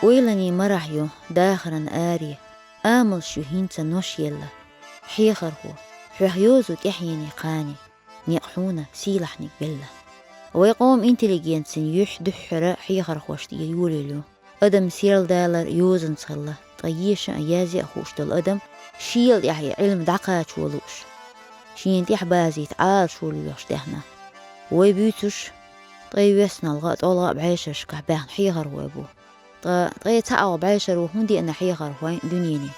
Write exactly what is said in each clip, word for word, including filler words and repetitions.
Ойланийн марахь ю дахаран аре, амалш ю хӀинца нош елла. Хьехархо, хьох йозу тӀаьхьене кхане, некъ хьуна сийлахьниг белла. Вай къоман интеллигенцин юьхь дуьххьара хьехархошта тӀера йолаелла ю. Адам серладалар йозанца хилла, ткъа еша а, язъян а хууш долу адам шел тӀехь и Ӏилма дӀакхачо лууш, шена тӀехь базийта Ӏалашо лоьхуш даьхна. Вай буьйцуш, ткъе йоьсналгӀа а, тӀолгӀа а бӀешерашкахь баьхна хьехархой бу. Ткъа ткъе цхьаъ бӀешаро хӀун деана хьехархойн дуьнене?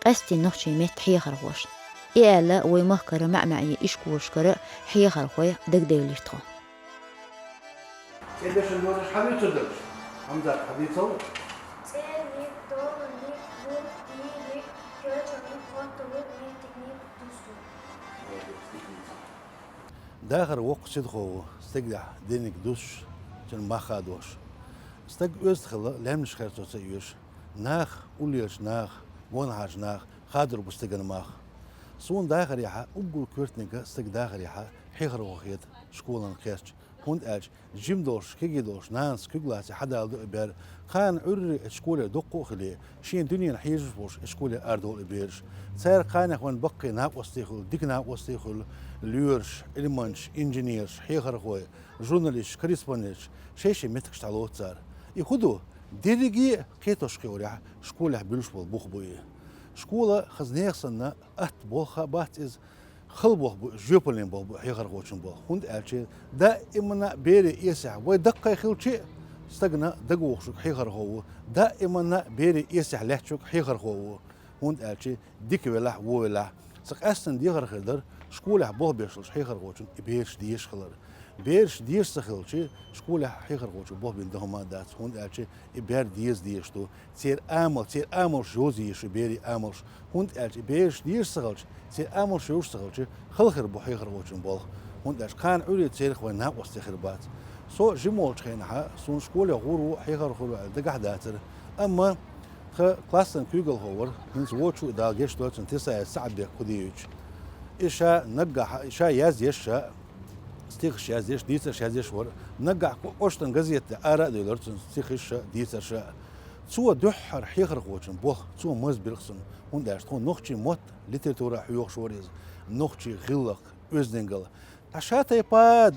Къаьсттина нохчийн меттан хьехархошна. И аьлла, вай махкара маьӀ-маьӀе ишколашкара хьехархой дагадевлира тхо. ЦӀе дешан дозаш хьан дуьйцур дагаш? Хьамзат, хьан дийцал? ЦӀе ниг, дола ниг, луг, дий ниг, коча ниг, котта луг, меттиг ниг, дус луг. Молодец, дика дийцал. Дахар воккха сидхо ву, стегехь диниг дусуш, цуьнан мах хадош. Стаг оьзда хилла, лаьмнаш херцо ца оьшу. Нах, уллерчу наха, гонахьарчу наха хадор бу стеган мах. Суна дахарехьа, уггар коьртаниг стеган дахарехьа хьехархо хета, школана кхерча. ХӀунда аьлча жима долуш, кегий долуш нанас куьг лаций хьадала ду и бер. Кхана Ӏуьрре оцу школе дуккха а хилий, шен дуьненан хьежаш волуш оцу школе арадолу и бераш. Цара кханех вайн баккхий накъостий хуьлу, дика накъостий хуьлу, лоьраш, Ӏилманчаш, инженераш, хьехархой, журналисташ, корреспонденташ, шай-шай меттигаш дӀалоцу цара. И хӀун ду? Дерриге а кхетош кхиорехь, школехь буьллуш болу бух бу и. Школа хаза нехан санна атта болх а бац иза, хала болх бу, жоьпаллин болх бу хьехархочун болх. ХӀунда аьлча даимана бере эсехь вай даккхий хилчи а, стагана дагавохуш верг хьехархо ву, даимана бере эсехь лаьтташ верг хьехархо ву. ХӀунда аьлча дика велахь, вон велахь, сан къаьсттина дехар хир дара школехь болх беш долчу хьехархочун и бераш дезаш хилар. Бераш дезаш ца хилча, школехь хьехархочо болх бина дан хӀума а дац, хӀунда аьлча и бер деза дезаш ду. Церан амал, церан амалш йоза еза шу, берийн амалш. ХӀунда аьлча и бераш дезаш ца хилча, церан амалш йозуш ца хилча, хала хир бу хьехархочун болх. ХӀунда аьлча кхана Ӏуьрре церах вайн накъостий хир бац. Со жима волчу хенахьа, суна школе гӀур ву, хьехархо ву аьлла дагахь а дацара. Амма тхан классан куьйгалхо вара, хӀинца вочу а, Дала гечдойла цунна, Тесаев СаӀадбек Кудиевич. И ша наггахь, и ша яздеш ша, стихаш яздеш, дийцарш яздеш вара. Наггахь ко-, кӀоштан газетехь ара а девлира цуьнан стихаш а, дийцарш а. Цо дуьххьара хьехархочун болх, цо марзбира-кх суна, хӀунда аьлча тхуна нохчийн мотт, литература хьоьхуш вара иза, нохчийн гӀиллакх, оьздангалла. Ткъа ша тайпа,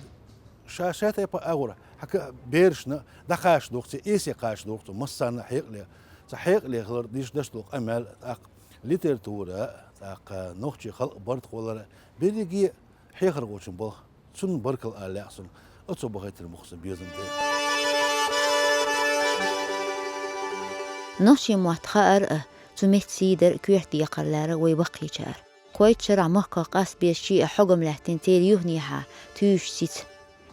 ша, ша тайпа агӀор, хьаька берашна дӀакхачадо-кх цо, эсе кхачадо-кх цо, массарна а хьекъале. Цу хьекъале хилар дийш даш долу къамел, тӀаккха литература, тӀаккха нохчийн халкъан барт кхоллар, берриге а хьехархочун болх, цунна баркалла ала лаьа суна, оцо бахийтина бу-кх сан безам тӀе. Нохчийн мотт хаар а, цу меттан сий дар а коьрта декхар лара вай баккхийчара. Кхойтта шарахь махках къастабезачий а хьогам лаьттина церан юханехьа туьйсуш сица.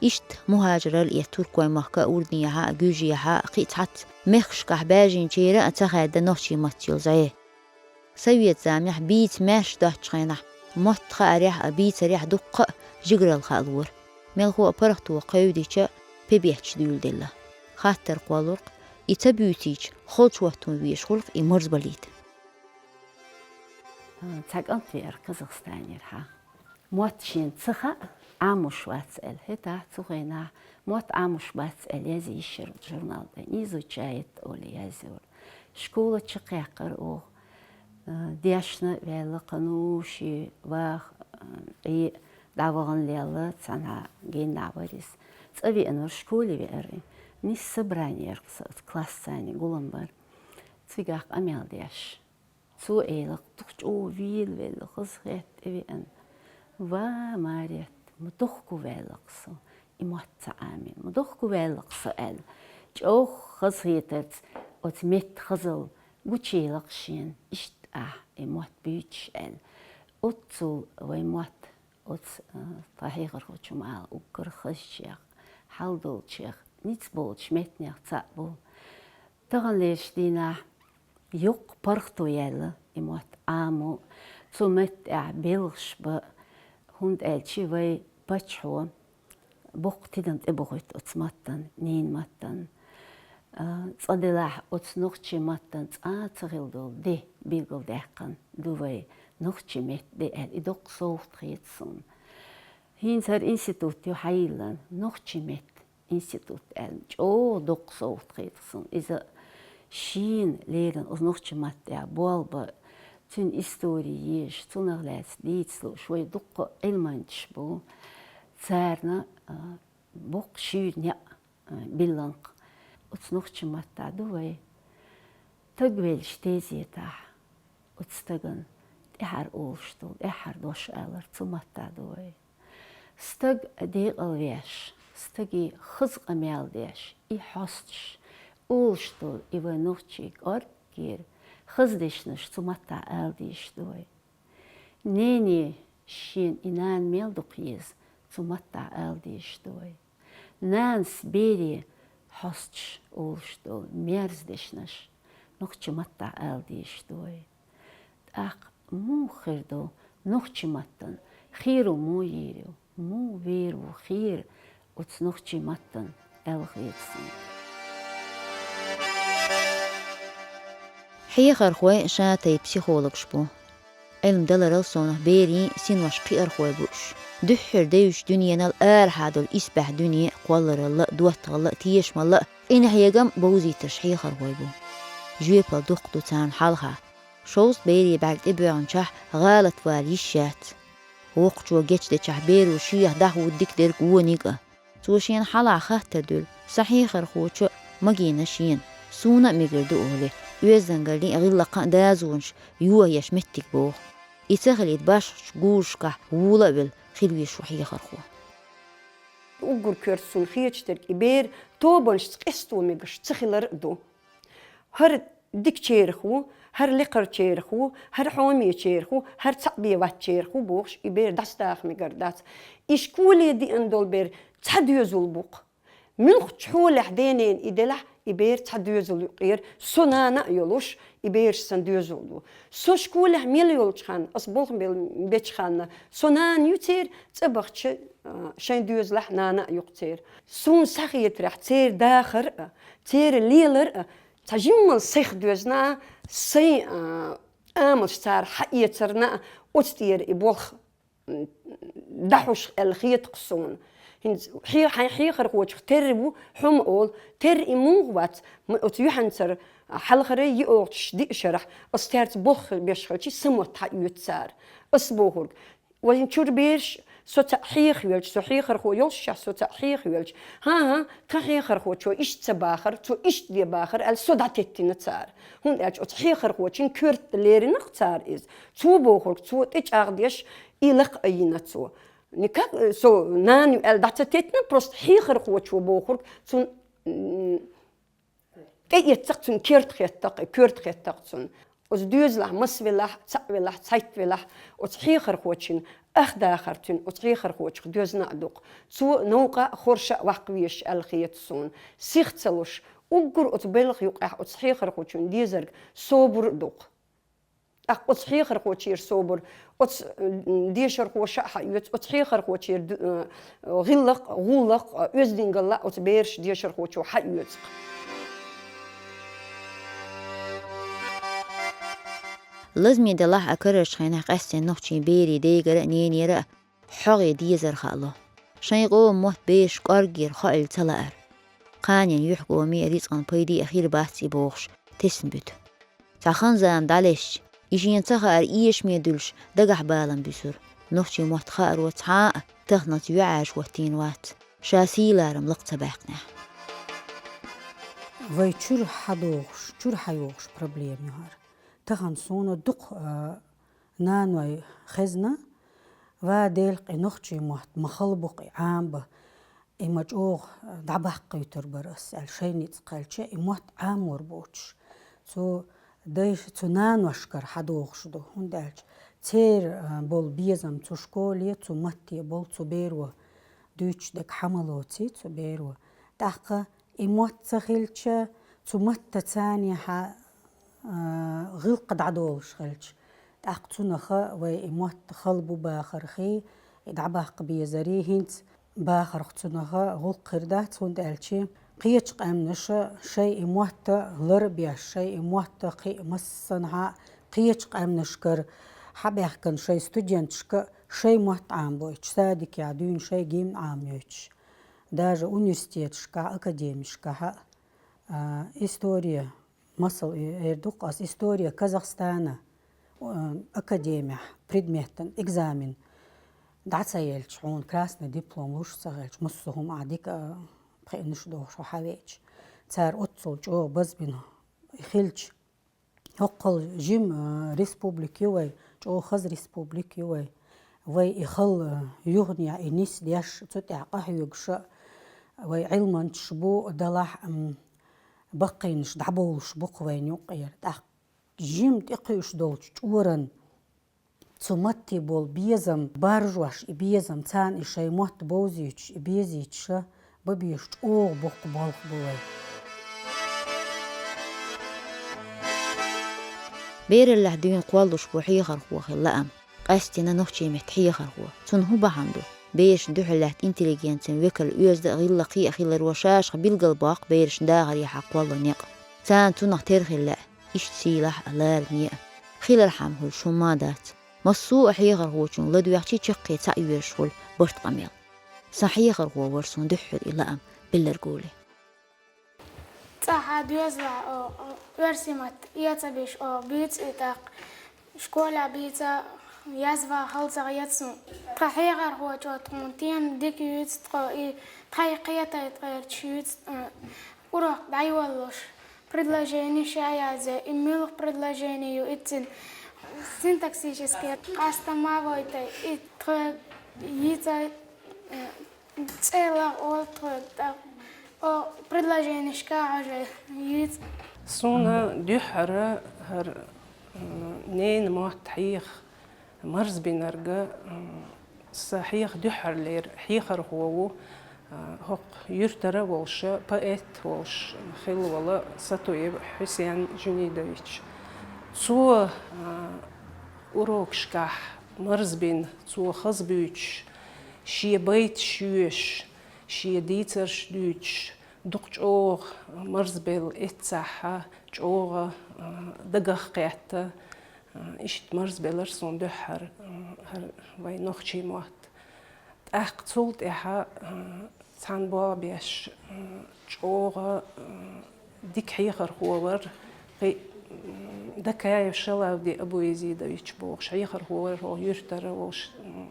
Иштта мухӀажаралла эцна туркойн махка а, Урдунехьа а, Гуьржехьа а, кхин а цхьацца мехкашкахь баьржинчеран а ца хаьдда нохчийн маттаца йолу зӀе. Совет заманахь бийца маьрша доцучу хенахь, мотт хаарехь а, бийцарехь а дуккха а жигаралла хаалора. Мелхо а паргӀато кхевдича, пебетташ дуьйладелла. Хаттар кхоллур-кх, и ца буьйцийча, холчу хӀоттам везаш хуьлу-кх и марзбалийта. Цхьа кӀант веара Казахстанера хьан. Мотт шена ца хаьа, Ӏамош вац аьлла. ХӀетахь цу хенахь мотт Ӏамош бац аьлла язъеш яра журнал тӀе. «Не изучает» олий язйора. Школа чекхъяьккхира оха. Э, дешна а ваьлла, кхана шен ваха, э, Ӏе дӀавахана лелла, цхьанхьа геннахь вара иза. ЦӀа веанора, школе веара. Нийсса собрани яра-кх сан, оцу классани гулам бара. Цигахь къамел деш. Цо элира-кх, дукха чӀогӀа вийлавелла, хазахетта тӀевеана: «Ва, Марет, ма дохко ваьлла-кх со, и мотт ца Ӏамийна, ма дохко ваьлла-кх со», — аьлла. ЧӀогӀа хазахетарца оцу меттан хазалла гучуелира-кх шена, иштта ахь и мотт буьйцуш аьлла. Оццул вайн мотт оцу, а, тхан хьехархочо ма-аллара, уггар хазачех, хьал долчех, ницкъ болчу меттанех цхьаъ бу. Таханлерчу дийнахь юккъе паргӀато яьлла и мотт Ӏамо, цу меттан тӀехь белхаш бан, хӀунда аьлча вай паччахьо боккха тидам тӀебохуьйту оцу маттана, ненан маттана. А, цкъа делахь оцу нохчийн маттана цкъа а ца хилла долу де билгалдаьккхина ду вай, нохчийн меттан де аьлла, и доккха совгӀат хета суна. ХӀинца хӀара институт ю хьайиллина, нохчийн меттан институт аьлла, чӀогӀа доккха совгӀат хета суна. Иза Шийна леррина оцу нохчийн маттехь болх бан, цуьнан истори езаш, цунах лаьцна дийца лууш вайн дуккха Ӏилманчаш бу. Царна, а, боккха шуьйра некъ, а, биллина-кх. Оцу нохчийн маттахь ду вай. Стаг веллачу тезетахь оцу стагана тӀаьхьара олуш долу, тӀаьхьара дош алар цу маттахь ду вай. Стаг декъал веш, стаге хаза къамел деш, и хьостуш, олуш долу и вайн нохчийн кӀоргера хаза дешнаш цу маттахь ала дезаш ду вай. Нене шена и нана мел дукха еза цу маттахь ала дезаш ду вай. Нанас бере хьостуш, олуш долу мерза дешнаш нохчийн маттахь ала дезаш ду вай. ТӀаккха муха хир ду нохчийн маттана? Херо муха йийр ю? Муха вер ву хера оцу нохчийн маттана аьлла хета суна. Хьехархой ша тайпа психологаш бу. Ӏилма даларал совнах берийн синош кхиархой бу уьш. Дуьххьара девзачу дуьненал арахьа долу исбаьхьа дуьне кхолларалла а, доттагӀалла а, тешамалла а, къинхьегам а бовзийтарш хьехархой бу. Жоьпалла дуккха ду царна хьалха. Шовзткъа берийн бӀаьрг тӀебоьгӀначохь гӀалат вала йиш яц. Воккхачо гечдечохь беро шех дӀахӀутту дика дерг вониг а. Цо шена хьалха хаттар дуьллу: «Сан хьехархочо ма гина шена, суна а мегар ду», — олий, оьздангаллин а, гӀиллакхан а дозанаш йохаеш меттиг боху. И ца хилийта башхачу гӀуллакхашкахь вула а велла хила веза хьехархо. Уггар коьрта суна хеташ дерг и бер тобанашца къесто мегаш ца хилар а ду. ХӀара дикачарах ву, хӀара лекхарчарах ву, хӀара хьомечарах ву, хӀара цхьаъ бен ваччарах ву бохуш, и бер дӀасадаха мегар дац. И школе деана долу бер цхьа доьзал бу-кх. Муьлххачу хьолехь денен и делахь, и бер цхьа доьзал юкъера, со нана а йолуш, и бераш сан доьзал ду. Со школехь мел йолчу ханна, ас болх бел-, бечу ханна, со нана ю церан, цӀа бахча, а, шайн доьзалахь нана а ю-кх церан. Суна схьахетарехь, церан дахар а, церан лелар а, цхьа жиммал сайх доьзна а, сайн, а, амалш цара хьаэцарна а, оцу тӀера и болх, м, дӀахьуш аьлла хета-кх суна. ХӀинца хье-, хьайн хьехархочух терра ву хьо ма олу, терра и муха вац, м, оцу юьхьанцара хьалхарай йоьалгӀачу диъ шарахь ас цаьрца болх беш хилча, сан мотт хьаоьцу цара. Ас бохург, вайн чуьра бераш, со цхьаъ хьехавелча, со хьехархо йолушшехь, со цхьаъ хьехавелча: «ХӀан-хӀа, тхан хьехархочо иштта ца бахара, цо иштта де бахара», — аьлла, со дӀатеттина цара. ХӀунда аьлча оцу хьехархочун коьрта лерина-кх цара иза. Цо бохург цо тӀечӀагӀдеш, и лакха а йина цо. Никак, э, со нана ю аьлла дӀа ца теттина, просто хьехархочо бохург цунна, м, тӀеэцна-кх, цунна керта хетта-кх, коьрта хетта-кх цунна. Оцу доьзалахь маса велахь, цхьаъ велахь, цхьайтта велахь, оцу хьехархочун ах дахар цуьнан оцу хьехархочух доьзна а ду-кх. Цо новкъа а, хорша а ваккха везаш аьлла хета суна. Сих ца луш, уггар оцу белхан юкъахь оцу хьехархочун дезарг собар а ду-кх. ТӀаккха оцу хьехархочера собар, оцу, м, дешархоша а хьаоьцу, оцу хьехархочера д-, э, гӀиллакх а, гӀуллакх а, оьздангалла а оцу бераш дешархочо хьаоьцу-кх. Лазаме делахь а, карарчу хенахь къаьсттина нохчийн берийн дегара а, ненера а хьогӀе дезар хаало. Шайн къоман мотт бераш кӀорггера хоийла ца лаар. Кханенан юьхькӀоме а, рицкъан пайде а хир бац и бохуш, тесна буьту. Цхьа хан-зама дӀалаьцча, и шена ца хаар эшаме дуьллуш дагахь балам буьсура. Нохчийн мотт хааро цхьа а таханлерчу юьхьӀаьржа хӀоттийна вац, ша сий-ларам лакха ца баьккхинехь. Вай чуьра хьадогӀуш, чуьра хьайогӀуш проблема ю хӀара. Тахана суна дукха, а, наной хезна, ва Дела, кхин нохчийн мотт ма хала бу-кх и Ӏамабан, и ма чӀогӀа дӀабаккхуьйтур бара ас аьлла, шайн ницкъ кхаьлча, и мотт Ӏамор боцуш. Цу дайш-, цу наношкара хьадогӀуш ду, хӀунда аьлча церан, а, болу безам цу школе, цу матте болу цу беро, дуьйцуш дерг хьа ма лоций цу беро. ТӀаккха и мотт ца хилча, цу маттаца цхьаьна хьа, а, гӀиллакх дӀадолуш хилча, тӀаккха цунах вай и мотт хала бу бахархий, и дӀабаккха безарий, хӀинца бахарх цунах гӀуллакх хир дац, хӀунда аьлча кхечу къаьмнаша шайн и мотт лар а беш, шайн и мотт кхин а массанхьа кхечу къаьмнашкара хьабаьхкина шайн студенташка шайн мотт Ӏамабойтуш, садикехь дуьйна шайн гимн Ӏамайойтуш. Даже университеташкахь, академешкахь а, а, история Масал, э, эр ду-кх аз, история Казахстана, э, академехь предметан экзамен дӀа ца елча, хьуна красный диплом луш ца хилча, массо а хӀума Ӏа дика, э, пхиънаш долуш хьо хьавеача. Цара оццул чӀогӀа базбина хилча, хӀоккхул жима, э, республика ю вай, чӀогӀа хаза республика ю вай. Вай и хала, э, юханехь, и нисдеш, цу тӀехь къахьоьгуш а вай Ӏилманчаш бу, делахь, м, баккхийнаш дӀабовлуш бу-кх вайна юккъера. ТӀаккха жима тӀекхуьуш долчу чкъуран цу матте болу безам баржош, и безам, царна и шайн мотт бовзуьйтуш, и безуьйтуш а, бан безаш чӀогӀа боккха болх бу вай. Бераллехь дуьйна кхоллалуш бу хьехархо хила лаам. Къаьсттина нохчийн меттан хьехархо. Цунна хӀун бахьана ду? Берашна дуьхьал лаьтта интеллигенцин векал оьзда а, гӀиллакхе а хиларо ша-шаха билгалбоккху берашна дахарехьа кхолло некъ. Царна цунах тера хила лаьа, иштта сийлахь а, лараме а. Хилархьама хуьлуш хӀумма а дац. Массо а хьехархочунна ладоьгӀчий чаккхе цхьаъ йоьрзуш хуьлу барт къамел. Сан хьехархо вара суна дуьххьара и лаам белларгули. ЦӀахь а доьзалехь, о, оьрсийн матта эца беш, о, буьйцу и тӀаккха. Школехь бийца язва хьалзагӀа яц суна. Тхан хьехархочо тхуна тема дика юьйцу тхо, и тхайн кхетай тхерчаш юьйцу, э, урок дӀайоллуш. Предложени ша язъе, и муьлха предложени ю, и цуьнан синтаксически къаста ма войту, и тхо йийца, э, ЦӀе ла олу тхоьга, тӀаккха о предложенишка хьожа юьйцу. Суна дуьххьара хӀара, м, ненан мотт хьеха марзбинарг, м, сан хьеха дуьххьарлера хьехархо ву, а, хӀокху юьртара а волуш, поэт а волуш хилла волу Сатуев Хьусен Жунидович. Цо, а, урокашкахь марзбина, цо хаза буьйцуш, шен байташ йоьшуш, шен дийцарш дуьйцуш, дукха чӀогӀа марзбелла эццахь, чӀогӀа, а, дагах кхетта, а, иштта марзбелира суна дуьххьара, а, хӀара вайн нохчийн мотт. ТӀаккха цул тӀаьхьа, а, цхьана болх беш, а, чӀогӀа, а, дика хьехархо вара, кхин, м, Дакаев Шалавди Абуязидович бохуш хьехархо вара, хӀокху юьртара волуш, м,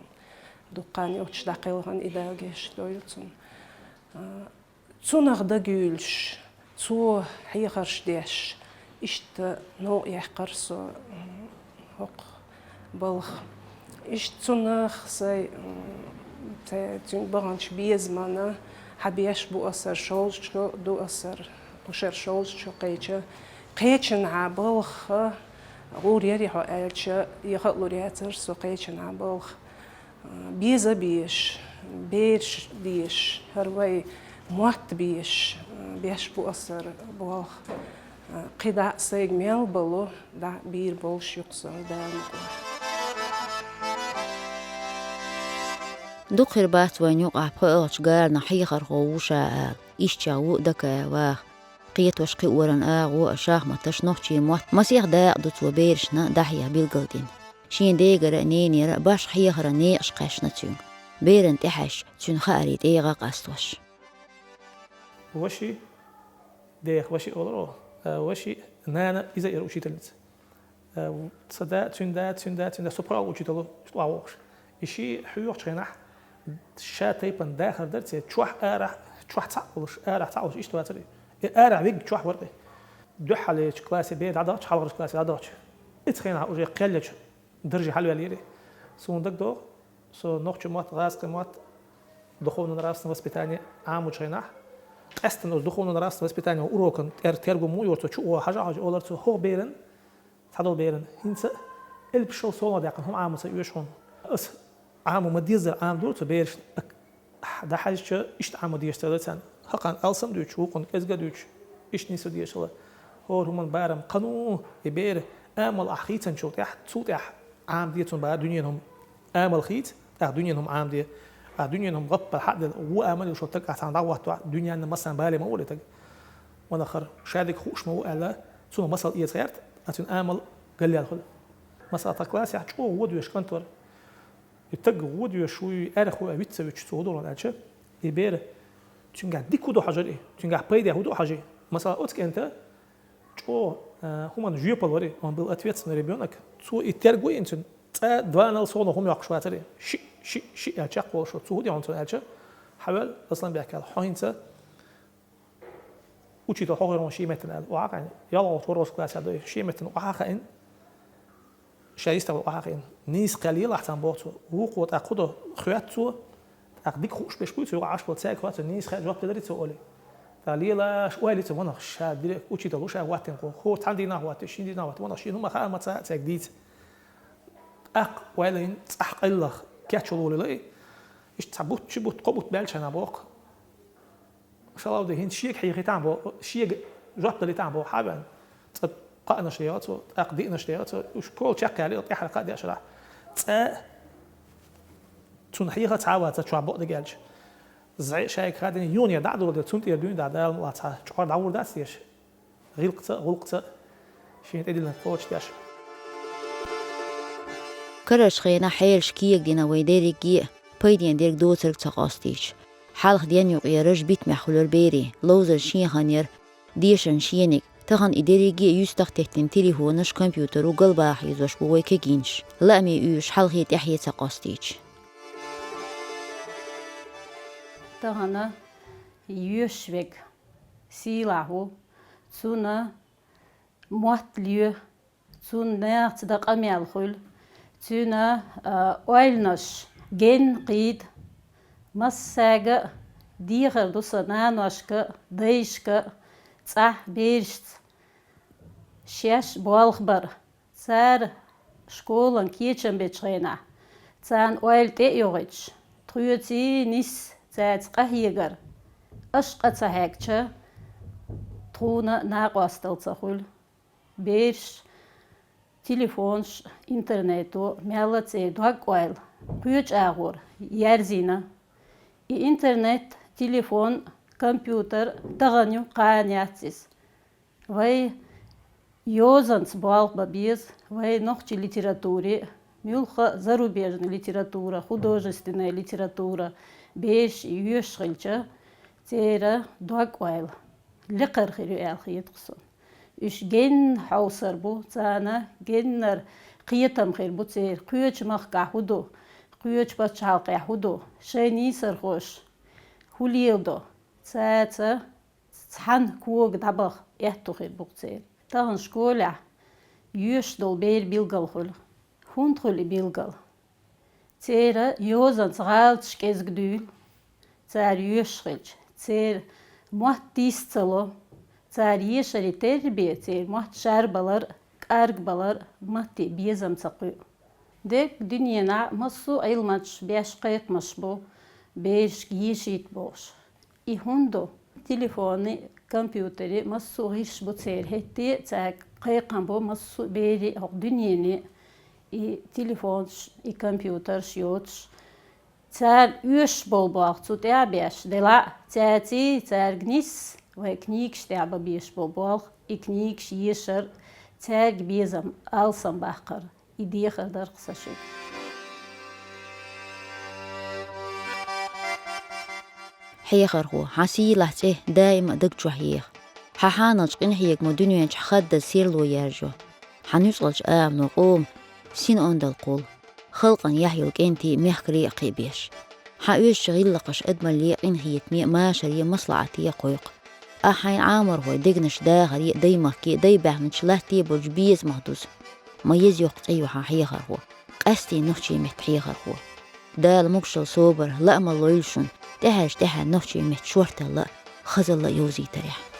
дуккха хан йоццуш дӀакхелхина, и Дала гечдойла цунна. А, цунах дагайуьйлуш, цо хьехарш деш, иштта новкъа яьккхира со, м, хӀокху балха. Иштта цунах сайн, м, цуьнан баханчу безамана хьан беш бу аса шовзткъа ду аса, кху шарахь шовзткъа кхеча. Кхечанхьа балха гӀур яри хьо аьлча, яха а лур яцара со кхечанхьа балха. Беза а безаш, бераш а дезаш, хӀара вай мотт безаш, беш бу аса болх. КхидӀа а сайга мел болу, дӀа а бийр болуш ю-кх со, Дала мукъ лахь. Дукха хир бац вайна юкъахь пхоьалгӀачу гаранах хьехархо ву ша ала, ишттачех ву Дакаев Ваха. Кхетош кхиоран агӀо а, шахматаш, нохчийн мотт, масех дакъа ду цо берашна дӀахьеха билгалдина. Шен дегара а, ненера а башха хьехаран некъаш кхаьчна цуьнга. Берана тӀехьаьжча, цуьнан хаарий тӀегӀа а къастош. Ваши, дех, ваши олура оха. А, ваши, нана, иза яра учительница. А, сан да, цуьнан да, цуьнан да, цуьнан да, со пхоьалгӀа учитель ву, иштта охьавогӀуш. И ши хьоьхучу хенахь, ша тайпана дахар дара церан, чохь арахь, чохь цхьаъ волуш, арахь цхьаъ волуш, иштта вацара и. И арахь вигга чохь вара-кх и. Дуьххьарлерчу классе бер дӀадахча, хьалхарчу классе дӀадахча, оцу хенахь уже кхел ечу дарже хьалаваьллера и. Суна дагадогӀу, со нохчийн мотт, гӀазкхийн мотт, духовно-нравственное воспитание Ӏамочу хенахь, къаьсттина оцу духовно-нравственное воспитание урокан тӀера тергум ма йора цо, чу а хьажа а хьожа, олура цо, хӀокху беран, цхьадолу беран, хӀинца а элпаш шо совгӀат даьккхина хӀума Ӏамо ца оьшу хьуна. Аса Ӏамо ма-деззара Ӏамадора цо берашна, ак-, дӀахьаьжча, иштта Ӏамо дезаш ца дара царна. ХӀокхунна алсам а дуьйцуш, вукхунна кӀезиг а дуьйцуш, иштта нисса дезаш хилла. ХӀора хӀуманна барам кхана ву, и бер амал ахь хийцинчул тӀаьхьа, цул тӀаьхьа Ӏамаде цунна бара дуьненан хӀума. Амал хийца, тӀаккха дуьненан хӀума Ӏамаде. Ахь дуьненан хӀума гӀаппара хьа а делла, вон амал йолуш волу стаг ахь цхьана дӀахӀоттахь, дуьненна массарна бале ма волу и стаг. Ванах хӀара шадерг хууш ма ву аьлла, цунах масал эца гӀерта, а цуьнан амал галъяьлла хуьлу. Масала, тхан классехь чӀогӀа вон доьшуш кӀант вара. И стаг вон доьшуш вуй, аьрха вуй, виц ца вуьтуш, цо хӀун дора аьлча, и бер, цуьнгахь дика хӀун ду хьожура и, цуьнгахь пайдехь хӀун ду хьожий. Масала, оцу кӀанта ЧӀо, э, хӀуманна жоьпалла вара, он был ответственный ребёнок. Цо и терго йина цуьнан цкъа-два-нал совнах хӀума йоккхуш вацара. Шиъ, шиъ, шиъ аьлла чекхволуш вара. Цо хӀун ду хьуна цунна аьлча, хьавел, Асланбек аьлла, хьо хӀинца учитель хьо хир ву шен меттана аьлла, охьа а хаийна. ЯлхолгӀачу ворхӀалгӀачу классе ду, шен меттана охьа а хаийна. Ша йистехь охьа а хаийна. Нийса кхел елахь цхьаьна боху цо. Вукхо тӀаккха хӀун до, хоьтту цо. ТӀаккха дика хууш берш буй цу юкъахь Ӏаш болу, цаьрга хоьтту цо, нийса кхел жоп делира цо олий. ТӀаккха лелаш, ойла йи цо, ванах ша директ учитель ву ша хӀоттийна кху. ХӀора цхьана дийнахь хӀоттийна, шина дийнахь хӀоттийна, ванах шена хӀума хаа ма ца а цаьрга дийца. ТӀаккха ойла йина цӀахь къайлах кечвала волийла и. Иштта цхьа бутт, ши бутт, кхо бутт баьлча хьайна боху. Шалавди, хӀинца шега хьехийтахьа боху, шега жоп далийтахьа боху, хьа а ваьлла. Цкъа кхаъанаш дехьа цо, тӀаккха диънаш дехьа цо, уьш школа чекхъяьлла, тӀаьхьара кхаъ дешарахь. Цкъа цунна хьеха цхьа а вац, чохь бакъдерг аьлча. ЗӀе шайга хадийна юхане дӀа а долу дела, цунна тӀера дуьйна дӀа Дала ма лаца, чкъор дӀагӀур дац теша. ГӀиллакхца а, гӀуллакхца а шена тӀедиллина кхочушдеш. Карарчу хенахь хьелаш кегадина вай дерриге а, пайденна дерг доцург ца къастийча. Хьалха денна юкъера жа битамехь хуьлура берийн, ловзар шен хан яра, дешарна шениг. Тахана и дерриге а юьстах теттина телефонаш, компьютеро галбаха хьийзош бу вай кегийнаш. Лааме уьйш хьалхе тӀаьхье ца къастийча. Тахана йоьш верг сийлахь ву, цунна мотт лоь, цунна нахаца дан къамел хуьлу, цуьнан, а, ойланаш генна кхийда, массаьрга а дехар ду сан наношка а, дайшка а, цӀахь берашца шаьш болх бар. Цара школан кечам бечу хенахь, царна ойла тӀе а йохуьйтуш, тхоьций нисса цаьрца къахьегар, аша къа ца хьегча, тхуна накъосталла ца хуьлу. Бераш телефонаш, интернето мелла а церан дог-ойла, кхечу агӀор яьрзина. И интернет, телефон, компьютер тахана ю, кхана яц иза. Вай йозанца болх бан беза, вай нохчийн литературе, муьлхха а зарубежная литература, художественная литература, бераш йоьш хилча, церан дог-ойла лекхара хир ю аьлла хета-кх суна. Уьш генна хьовсар бу, царна геннара кхетам хир бу церан, кхечу махкахь хӀун ду, кхечу пачхьалкхехь хӀун ду, шайн нийсархоша хӀун леладо, цаьрца цхьаьна кога дӀабаха аьтту хир бу-кх церан. Тахана школехь йоьш долу бер билгал хуьлу. ХӀунда хуьлу и билгал? Церан йозанца гӀалаташ кӀезиг дуьйлу, цара йоьш хилча, церан мотт тийс ца ло, цара ешаре терра бен, церан мотт шарбалар а, кӀаргбалар а, матте безам ца кхуьу. Дерриг дуьненахь массо а Ӏилманчаш беш кхайкхамаш бу, берашка ешийта бохуш. И хӀунда ду? Телефони, компьютери массо а гӀирсаш бу церан, хӀетте а цаьрга кхайкхам бу массо а берийн а хӀокху дуьнене, и телефонаш, и компьютерш йоцуш. Царна оьшуш болу болх цу тӀехь а беш, делахь а цаьрций, цаьрга нисса вай книгаш тӀехь бан безаш болу болх, и книгаш ешар, цаьрга безам, алсам баккхар. И дехар дара-кх сан шуьга. Хьехархо, хьан сийлахь цӀе даима а даг чохь еха. Хьан хьаналчу къинхьегамо дуьнен чохь хаддаза серло яржо. Хьан нуьцкъалчу амало къоман син ондал кхуллу. Халкъана яхь йолу кӀентий, мехкарий а кхиабеш. Хьан оьшучу гӀиллакхаш адамалле а, къинхетаме а, машаре а, маслаӀате а кхойкху. Ахь хьайн Ӏаморхойн дегнаш дахаре а, даймахке а, дай баьхначу латте а болчу безамах дузу. Ма еза йоккха цӀе ю хьан, хьехархо, къаьсттина нохчийн меттан хьехархо. Дала могушалла, собар, лаамалла лойла шуна, тӀаьхьарчу тӀаьхьенна нохчийн меттан шорталла а, хазалла а йовзийтарехь.